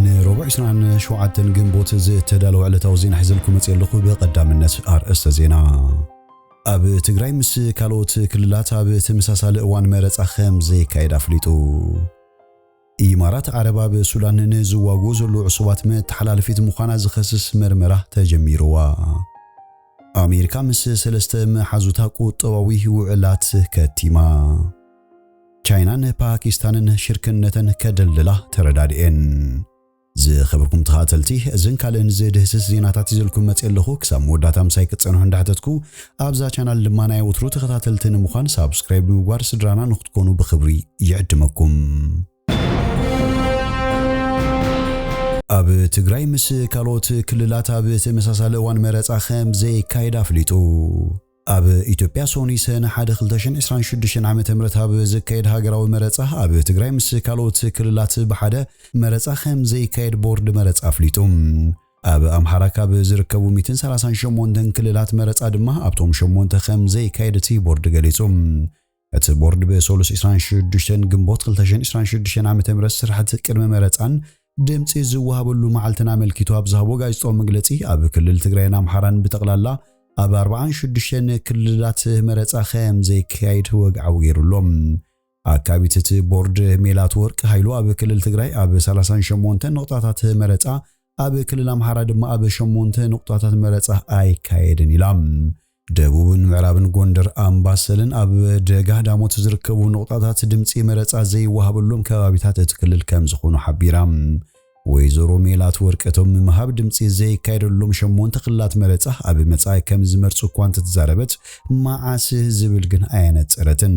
ንረቡዕ ዕስራን ሸውዓተን ግንቦት ዝተዳለወ ዕለታዊ ዜና ሒዘልኩም መፅእ ኣለኹ። ብቐዳምነት ኣርእስተ ዜና። ኣብ ትግራይ ምስ ካልኦት ክልላት ኣብ ተመሳሳሊ እዋን መረፃ ከም ዘይካየድ ኣፍሊጡ። ኢማራት ዓረብ ኣብ ሱዳን ንዝዋግኡ ዘለዉ ዕሱባት መተሓላለፊት ምዃና ዝኸስስ መርመራ ተጀሚርዋ። ኣሜሪካ ምስ ሰለስተ መሓዙታ ቁጠባዊ ውዕላት ከቲማ። ቻይናን ፓኪስታንን ሽርክነተን ከደልድላ ተረዳድኤን። ዝኸበርኩም ተኸታተልቲ፣ እዝን ካልእን ዝድህስስ ዜናታት ይዘልኩም መፅእ ኣለኹ። ክሳብ መወዳእታ ምሳይ ክትፀንሑ እንዳሕተትኩ፣ ኣብዛ ቻናል ድማ ናይ ወትሩ ተኸታተልቲ ንምዃን ሳብስክራይብ ብምግባር ስድራና ንክትኮኑ ብኽብሪ ይዕድመኩም። ኣብ ትግራይ ምስ ካልኦት ክልላት ኣብ ተመሳሳሊ እዋን መረፃ ከም ዘይካየድ ኣፍሊጡ። ኣብ ኢትዮጵያ ሶኒ ሰነ ሓደ ክልተ ሽሕን ዕስራን ሽዱሽተን ዓመተ ምህረት ኣብ ዝካየድ ሃገራዊ መረፃ ኣብ ትግራይ ምስ ካልኦት ክልላት ብሓደ መረፃ ከም ዘይካየድ ቦርድ መረፃ ኣፍሊጡ። ኣብ ኣምሓራ ካብ ዝርከቡ ሚእትን ሰላሳን ሸሞንተን ክልላት መረፃ ድማ ኣብቶም ሸሞንተ ከም ዘይካየድ እቲ ቦርድ ገሊጹ። እቲ ቦርድ ብሰሉስ ዕስራን ሽዱሽተን ግንቦት ክልተ ሽሕን ዕስራን ሽዱሽተን ዓመተ ምህረት ስራሕቲ ቅድመ መረፃን ድምፂ ዝወሃበሉ መዓልትን ኣመልኪቱ ኣብ ዝሃቦ ጋዜጣዊ መግለፂ፣ ኣብ ክልል ትግራይን ኣምሓራን ብጠቕላላ ኣብ ኣርባዓን ሽዱሽተን ክልላት መረፃ ከም ዘይካየድ ወግዓዊ ገይሩ ኣሎ። ኣካቢት እቲ ቦርድ ሜላት ወርቅ ሃይሉ፣ ኣብ ክልል ትግራይ ኣብ ሰላሳን ሸሞንተን ነቑጣታት መረፃ፣ ኣብ ክልል ኣምሓራ ድማ ኣብ ሸሞንተ ነቑጣታት መረፃ ኣይካየድን ኢላ። ደቡብን ምዕራብን ጎንደር ኣምባሰልን ኣብ ደጋ ዳሞት ዝርከቡ ነቑጣታት ድምፂ መረፃ ዘይወሃበሎም ከባቢታት እቲ ክልል ከም ዝኾኑ ሓቢራ። ወይዘሮ ሜላት ወርቅ፣ እቶም ምሃብ ድምፂ ዘይካየደሎም ሸሞንተ ክልላት መረፃ ኣብ መፃኢ ከም ዝመርፁ እኳ እንተተዛረበት፣ መዓስ ዝብል ግን ኣየነፀረትን።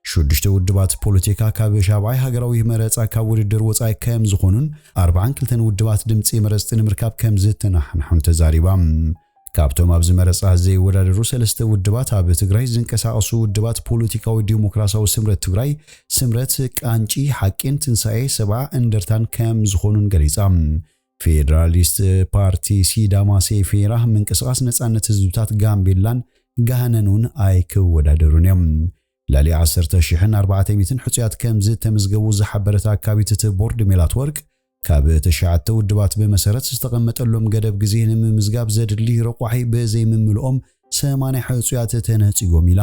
ሽዱሽተ ውድባት ፖለቲካ ካብ ሻብዓይ ሃገራዊ መረፃ ካብ ውድድር ወፃኢ ከም ዝኾኑን ኣርባዓን ክልተን ውድባት ድምፂ መረፅቲ ንምርካብ ከም ዝተናሕንሑን ተዛሪባ። ካብቶም ኣብዚ መረፃ ዘይወዳደሩ ሰለስተ ውድባት ኣብ ትግራይ ዝንቀሳቐሱ ውድባት ፖለቲካዊ ዲሞክራሲያዊ ስምረት ትግራይ፣ ስምረት ቃንጪ፣ ሓቂን ትንሳኤ ሰብዓ እንደርታን ከም ዝኾኑን ገሊፃ። ፌደራሊስት ፓርቲ ሲዳማ ሴፌራ፣ ምንቅስቃስ ነፃነት ህዝብታት ጋምቤላን ጋህነን እውን ኣይክወዳደሩን እዮም። ልዕሊ ዓሰርተ ሽሕን ኣርባዕተ ሚእትን ሕፁያት ከም ዝተመዝገቡ ዝሓበረት ኣካቢት እቲ ቦርድ ሜላት ወርቅ፣ ካብ ትሽዓተ ውድባት ብመሰረት ዝተቐመጠሎም ገደብ ግዜ ንምምዝጋብ ዘድሊ ረቋሒ ብዘይምምልኦም ሰማንያ ሕፁያት ተነፂጎም ኢላ።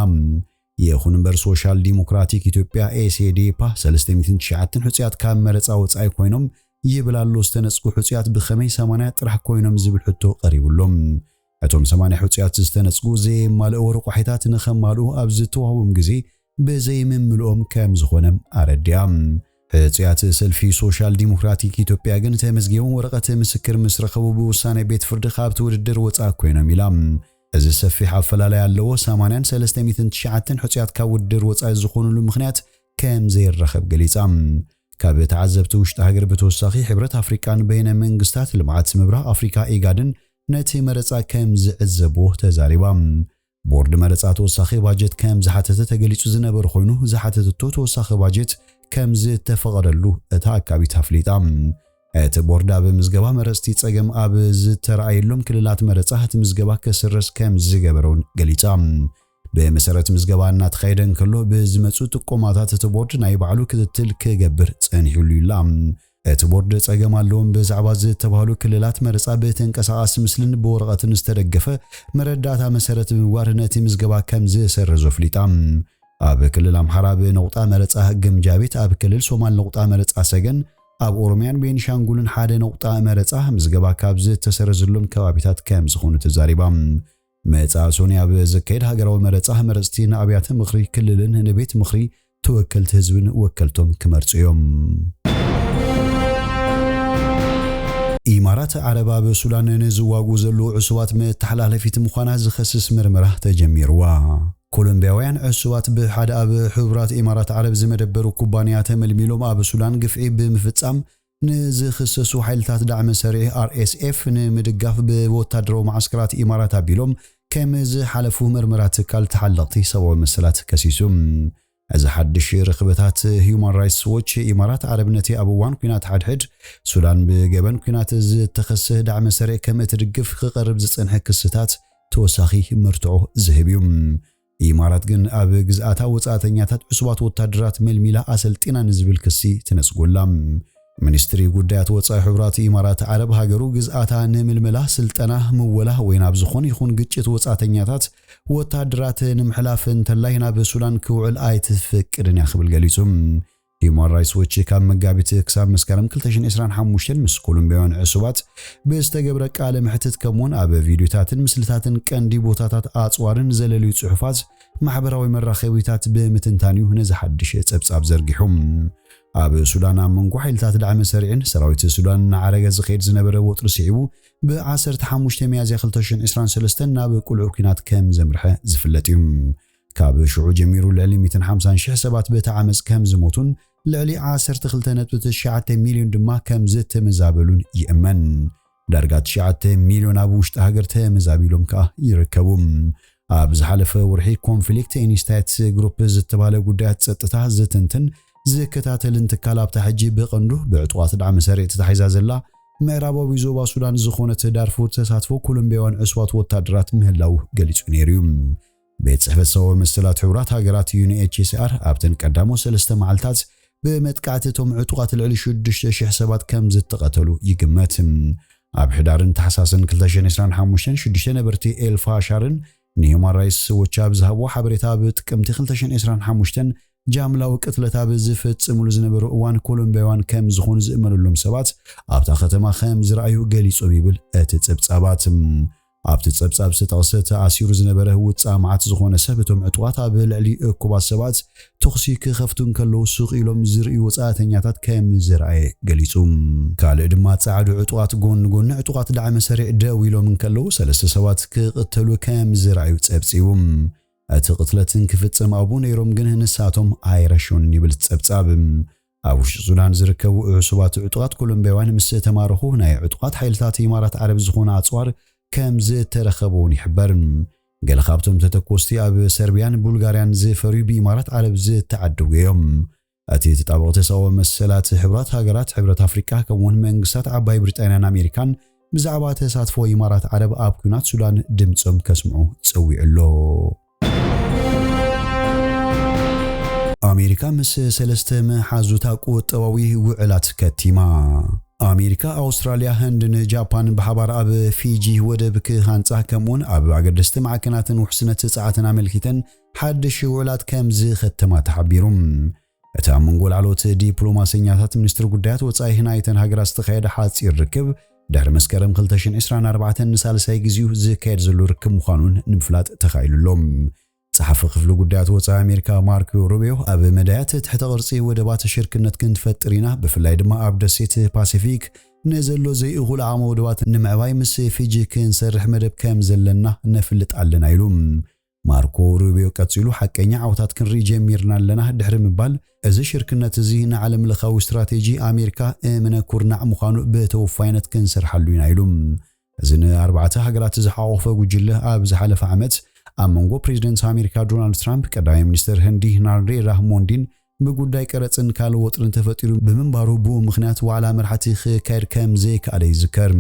ይኹን እምበር ሶሻል ዲሞክራቲክ ኢትዮጵያ ኤስኤዴፓ ሰለስተ ሚእትን ትሽዓተን ሕፁያት ካብ መረፃ ወፃኢ ኮይኖም ይብል ኣሎ። ዝተነፅጉ ሕፁያት ብኸመይ ሰማንያ ጥራሕ ኮይኖም ዝብል ሕቶ ቀሪቡሎም። እቶም ሰማንያ ሕፁያት ዝተነፅጉ ዘየማልእዎ ረቋሒታት ንኸማልኡ ኣብ ዝተዋህቦም ግዜ ብዘይምምልኦም ከም ዝኾነ ኣረዲኣ። ሕፁያት ሰልፊ ሶሻል ዲሞክራቲክ ኢትዮጵያ ግን ተመዝጊቦም ወረቐት ምስክር ምስ ረኸቡ ብውሳኔ ቤት ፍርዲ ካብቲ ውድድር ወፃኢ ኮይኖም ኢላ። እዚ ሰፊሕ ኣፈላላይ ኣለዎ። ሰማንያን ሰለስተ ሚእትን ትሽዓተን ሕፁያት ካብ ውድድር ወፃኢ ዝኾኑሉ ምኽንያት ከም ዘይረኸብ ገሊፃ። ካብ ተዓዘብቲ ውሽጢ ሃገር ብተወሳኺ ሕብረት ኣፍሪቃን በይነ መንግስታት ልምዓት ምብራቕ ኣፍሪካ ኢጋድን ነቲ መረፃ ከም ዝዕዘብዎ ተዛሪባ። ቦርድ መረፃ ተወሳኺ ባጀት ከም ዝሓተተ ተገሊፁ ዝነበረ ኮይኑ፣ ዝሓተተቶ ተወሳኺ ባጀት ከም ዝተፈቐደሉ እታ ኣካቢት ኣፍሊጣ። እቲ ቦርድ ኣብ ምዝገባ መረፅቲ ፀገም ኣብ ዝተረኣየሎም ክልላት መረፃ እቲ ምዝገባ ክስረዝ ከም ዝገበረ እውን ገሊፃ። ብመሰረት ምዝገባ እናተኻየደ እንከሎ ብዝመፁ ጥቆማታት እቲ ቦርድ ናይ ባዕሉ ክትትል ክገብር ፀኒሑሉ ይላ። እቲ ቦርድ ፀገም ኣለዎም ብዛዕባ ዝተባህሉ ክልላት መረፃ ብተንቀሳቓሲ ምስልን ብወረቐትን ዝተደገፈ መረዳእታ መሰረት ብምግባር ነቲ ምዝገባ ከም ዝሰረዞ ኣፍሊጣ። ኣብ ክልል ኣምሓራ ብነቑጣ መረፃ ግምጃ ቤት፣ ኣብ ክልል ሶማል ነቑጣ መረፃ ሰገን፣ ኣብ ኦሮምያን ቤንሻንጉልን ሓደ ነቑጣ መረፃ ምዝገባ ካብ ዝተሰረዘሎም ከባቢታት ከም ዝኾኑ ተዛሪባ። መጻኢ ሶኒ ኣብ ዝካየድ ሃገራዊ መረጻ መረጽቲ ንኣብያተ ምኽሪ ክልልን ንቤት ምኽሪ ተወከልቲ ህዝብን ወከልቶም ክመርጹ እዮም። ኢማራት ዓረብ ኣብ ሱዳን ንዝዋግኡ ዘለዉ ዕሱባት መተሓላለፊት ምዃና ዝኸስስ መርመራ ተጀሚርዋ። ኮሎምቢያውያን ዕሱባት ብሓደ ኣብ ሕቡራት ኢማራት ዓረብ ዝመደበሩ ኩባንያ ተመልሚሎም ኣብ ሱዳን ግፍዒ ብምፍጻም ንዝኽሰሱ ሓይልታት ዳዕመ ሰሪዕ ኣር ኤስ ኤፍ ንምድጋፍ ብወታደራዊ መዓስከራት ኢማራት ኣቢሎም ከም ዝሓለፉ መርመራ ትካል ተሓለቕቲ ሰብኣዊ መሰላት ከሲሱ። እዚ ሓድሽ ርኽበታት ሂዩማን ራይትስ ዎች ኢማራት ዓረብ ነቲ ኣብ እዋን ኲናት ሓድሕድ ሱዳን ብገበን ኲናት ዝተኸስህ ዳዕመ ሰሪዕ ከም እትድግፍ ክቐርብ ዝጸንሐ ክስታት ተወሳኺ መርትዖ ዝህብ እዩ። ኢማራት ግን ኣብ ግዝኣታ ወጻእተኛታት ዕሱባት ወታደራት መልሚላ ኣሰልጢና ንዝብል ክሲ ትነጽጎላ። ሚኒስትሪ ጉዳያት ወጻኢ ሕቡራት ኢማራት ዓረብ ሃገሩ ግዝኣታ ንምልመላ፣ ስልጠና፣ ምወላ ወይ ናብ ዝኾነ ይኹን ግጭት ወጻእተኛታት ወታደራት ንምሕላፍ እንተላይ ናብ ሱዳን ክውዕል ኣይትፍቅድን እያ ክብል ገሊጹ። ሂዩማን ራይትስ ዎች ካብ መጋቢት ክሳብ መስከረም ክልተ ሽሕን ዕስራን ሓሙሽተን ምስ ኮሎምቢያውያን ዕሱባት ብዝተገብረ ቃለ መሕትት ከምኡውን ኣብ ቪድዮታትን ምስልታትን ቀንዲ ቦታታት ኣጽዋርን ዘለልዩ ጽሑፋት ማሕበራዊ መራኸቢታት ብምትንታን እዩ ነዚ ሓድሽ ጸብጻብ ዘርጊሑ። ኣብ ሱዳን ኣብ መንጎ ሓይልታት ዳዕመ ሰሪዕን ሰራዊት ሱዳን እናዓረገ ዝኸይድ ዝነበረ ወጥሪ ስዒቡ ብ ዓሰርተ ሓሙሽተ ሚያዝያ ክልተ ሽሕን ዕስራን ሰለስተን ናብ ቁልዑ ኲናት ከም ዘምርሐ ዝፍለጥ እዩ። ካብ ሽዑ ጀሚሩ ልዕሊ ሚእትን ሓምሳን ሽሕ ሰባት በቲ ዓመጽ ከም ዝሞቱን ልዕሊ ዓሰርተ ክልተ ነጥቢ ትሽዓተ ሚልዮን ድማ ከም ዝተመዛበሉን ይእመን። ዳርጋ ትሽዓተ ሚልዮን ኣብ ውሽጢ ሃገር ተመዛቢሎም ከኣ ይርከቡ። ኣብ ዝሓለፈ ወርሒ ኮንፍሊክት ኢንስታይትስ ግሩፕ ዝተባህለ ጉዳያት ጸጥታ ዝትንትን ዝከታተልን ትካል ኣብታ ሕጂ ብቐንዱ ብዕጡቓት ዳዕመ ሰሪዕ ተታሒዛ ዘላ ምዕራባዊ ዞባ ሱዳን ዝኾነት ዳርፉር ተሳትፎ ኮሎምቢያውያን ዕሱባት ወታደራት ምህላው ገሊጹ ነይሩ እዩ። ቤት ጽሕፈት ሰብኣዊ መሰላት ሕቡራት ሃገራት ዩ ኤን ኤች ሲ ኣር ኣብተን ቀዳሞ ሰለስተ መዓልታት ብመጥቃዕቲ እቶም ዕጡቓት ልዕሊ ሽዱሽተ ሽሕ ሰባት ከም ዝተቐተሉ ይግመት። ኣብ ሕዳርን ታሕሳስን ክልተ ሽሕን ዕስራን ሓሙሽተን ሽዱሽተ ነበርቲ ኤል ፋሻርን ንሂዩማን ራይትስ ዎች ኣብ ዝሃብዎ ሓበሬታ ኣብ ጥቅምቲ ክልተ ሽሕን ዕስራን ሓሙሽተን ጃምላዊ ቅትለት ኣብ ዝፍጽምሉ ዝነበሩ እዋን ኮሎምቢያውያን ከም ዝኾኑ ዝእመነሎም ሰባት ኣብታ ከተማ ከም ዝረኣዩ ገሊጾም ይብል እቲ ጸብጻባት። ኣብቲ ጸብጻብ ዝተጠቕሰ ተኣሲሩ ዝነበረ ውጻእ መዓት ዝኾነ ሰብ እቶም ዕጡቓት ኣብ ልዕሊ እኩባት ሰባት ተኹሲ ክኸፍቱ እንከለዉ ስቕ ኢሎም ዝርእዩ ወጻእተኛታት ከም ዝረኣየ ገሊጹ። ካልእ ድማ ጻዕዱ ዕጡቓት ጎኒ ጎኒ ዕጡቓት ዳዕመ ሰሪዕ ደው ኢሎም እንከለዉ ሰለስተ ሰባት ክቕተሉ ከም ዝረኣዩ ጸብጺቡ። እቲ ቅትለት እንክፍጸም ኣብኡ ነይሮም ግን ንሳቶም ኣይረሸኑን ይብል ጸብጻብ። ኣብ ውሽጢ ሱዳን ዝርከቡ ዕሱባት ዕጡቓት ኮሎምቢያውያን ምስ ተማረኹ ናይ ዕጡቓት ሓይልታት ኢማራት ዓረብ ዝኾነ ኣጽዋር ከም ዝተረኸበ እውን ይሕበር። ገለ ካብቶም ተተኮስቲ ኣብ ሰርቢያን ቡልጋርያን ዝፈርዩ ብኢማራት ዓረብ ዝተዓደጉ እዮም። እቲ ተጣበቕቲ ሰብኣዊ መሰላት ሕብራት ሃገራት፣ ሕብረት ኣፍሪቃ ከምኡውን መንግስታት ዓባይ ብሪጣንያን ኣሜሪካን ብዛዕባ ተሳትፎ ኢማራት ዓረብ ኣብ ኲናት ሱዳን ድምጾም ከስምዑ ጸዊዑ ኣሎ። ኣሜሪካ ምስ ሰለስተ መሓዙታ ቁጠባዊ ውዕላት ከቲማ። ኣሜሪካ፣ ኣውስትራልያ፣ ህንድን ጃፓን ብሓባር ኣብ ፊጂ ወደብ ክሃንጻ ከምኡውን ኣብ ኣገደስቲ ማዕከናትን ውሕስነት ጸዓትን ኣመልኪተን ሓድሽ ውዕላት ከም ዝኸተማ ተሓቢሩ። እቲ ኣብ መንጎ ላዕለዎት ዲፕሎማሰኛታት ሚኒስትሪ ጉዳያት ወጻኢ ናይተን ሃገራት ዝተኻየደ ሓጺር ርክብ ድሕሪ መስከረም ክልተ ሽሕን ዕስራን ኣርባዕተን ንሳልሳይ ግዜኡ ዝካየድ ዘሎ ርክብ ምዃኑን ንምፍላጥ ተኻኢሉ ኣሎ። ጸሓፊ ክፍሊ ጉዳያት ወጻኢ ኣሜሪካ ማርኮ ሩቢዮ ኣብ መዳያት ትሕተ ቅርጺ ወደባት ሽርክነት ክንፈጥር ኢና፣ ብፍላይ ድማ ኣብ ደሴት ፓሲፊክ ንዘሎ ዘይእኹል ዓቕሚ ወደባት ንምዕባይ ምስ ፊጂ ክንሰርሕ መደብ ከም ዘለና ነፍልጥ ኣለና ኢሉ። ማርኮ ሩቢዮ ቀጺሉ ሓቀኛ ዓወታት ክንርኢ ጀሚርና ኣለና ድሕሪ ምባል፣ እዚ ሽርክነት እዚ ንዓለም ለኻዊ ስትራቴጂ ኣሜሪካ እምነ ኩርናዕ ምዃኑ ብተወፋይነት ክንሰርሓሉ ኢና ኢሉ። እዚ ንኣርባዕተ ሃገራት ዝሓቖፈ ጉጅለ ኣብ ዝሓለፈ ዓመት ኣብ መንጎ ፕሬዚደንት ኣሜሪካ ዶናልድ ትራምፕ፣ ቀዳማይ ሚኒስትር ህንዲ ናሬንድራ ሞንዲን ብጉዳይ ቀረጽን ካልእ ወጥርን ተፈጢሩ ብምንባሩ፣ ብኡ ምኽንያት ዋዕላ መራሕቲ ክካየድ ከም ዘይከኣለ ይዝከር።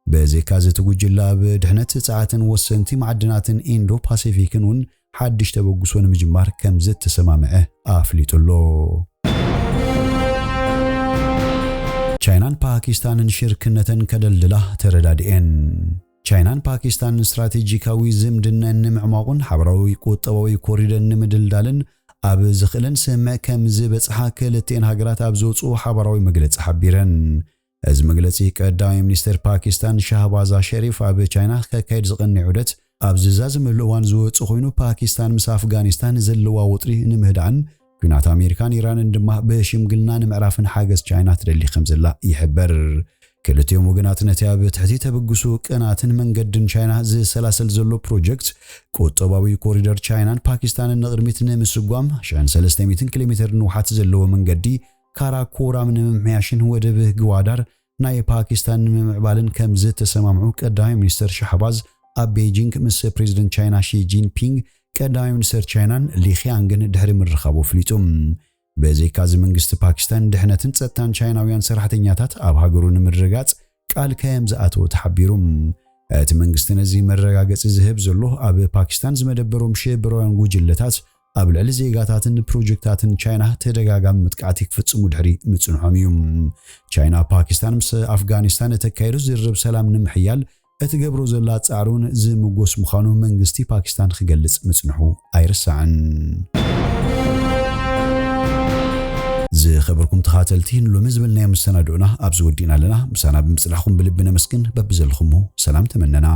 ብዘይካዚ እቲ ጉጅለ ኣብ ድሕነት ጸዓትን ወሰንቲ ማዕድናትን ኢንዶ ፓሲፊክን እውን ሓድሽ ተበግሶ ንምጅማር ከም ዝተሰማምዐ ኣፍሊጡ ኣሎ። ቻይናን ፓኪስታንን ሽርክነተን ከደልድላ ተረዳድኤን። ቻይናን ፓኪስታንን ስትራቴጂካዊ ዝምድነን ንምዕማቑን ሓበራዊ ቁጠባዊ ኮሪደር ንምድልዳልን ኣብ ዝኽእለን ስምምዕ ከም ዝበጽሓ ክልቲኤን ሃገራት ኣብ ዘውፅኡ ሓበራዊ መግለጺ ሓቢረን። እዚ መግለጺ ቀዳማይ ሚኒስትር ፓኪስታን ሻህባዛ ሸሪፍ ኣብ ቻይና ከካይድ ዝቐነየ ዑደት ኣብ ዝዛዘመሉ እዋን ዝወጽእ ኮይኑ፣ ፓኪስታን ምስ ኣፍጋኒስታን ዘለዋ ወጥሪ ንምህዳእን ኲናት ኣሜሪካን ኢራንን ድማ ብሽምግልና ንምዕራፍን ሓገዝ ቻይና ትደሊ ከም ዘላ ይሕበር። ክልቲኦም ወገናት ነቲ ኣብ ትሕቲ ተበግሶ ቅናትን መንገድን ቻይና ዝሰላሰል ዘሎ ፕሮጀክት ቁጠባዊ ኮሪደር ቻይናን ፓኪስታንን ንቕድሚት ንምስጓም ሽሕን ሰለስተ ሚእትን ኪሎ ሜትር ንውሓት ዘለዎ መንገዲ ካራኮራም ንምምሕያሽን ወደብ ግዋዳር ናይ ፓኪስታን ንምምዕባልን ከም ዝተሰማምዑ ቀዳማይ ሚኒስትር ሻህባዝ ኣብ ቤጂንግ ምስ ፕሬዚደንት ቻይና ሺ ጂንፒንግ፣ ቀዳማይ ሚኒስትር ቻይናን ሊ ኺያንግን ድሕሪ ምርኻቡ ኣፍሊጡ። ብዘይካዚ መንግስቲ ፓኪስታን ድሕነትን ጸጥታን ቻይናውያን ሰራሕተኛታት ኣብ ሃገሩ ንምርግጋጽ ቃል ከም ዝኣተወ ተሓቢሩ። እቲ መንግስቲ ነዚ መረጋገጺ ዝህብ ዘሎ ኣብ ፓኪስታን ዝመደበሮም ሽብራውያን ጉጅለታት ኣብ ልዕሊ ዜጋታትን ፕሮጀክታትን ቻይና ተደጋጋሚ መጥቃዕቲ ክፍጽሙ ድሕሪ ምጽንሖም እዩ። ቻይና ፓኪስታን ምስ ኣፍጋኒስታን እተካየዶ ዝርርብ ሰላም ንምሕያል እትገብሮ ዘላ ጻዕሪ እውን ዝምጎስ ምዃኑ መንግስቲ ፓኪስታን ክገልጽ ምጽንሑ ኣይርሳዕን። ዝኸበርኩም ተኻተልቲ፣ ንሎሚ ዝበልናዮ መሰናድኦና ኣብዚ ወዲእና ኣለና። ምሳና ብምጽናሕኩም ብልቢ ነመስግን። በብዘለኹሞ ሰላም ተመነና።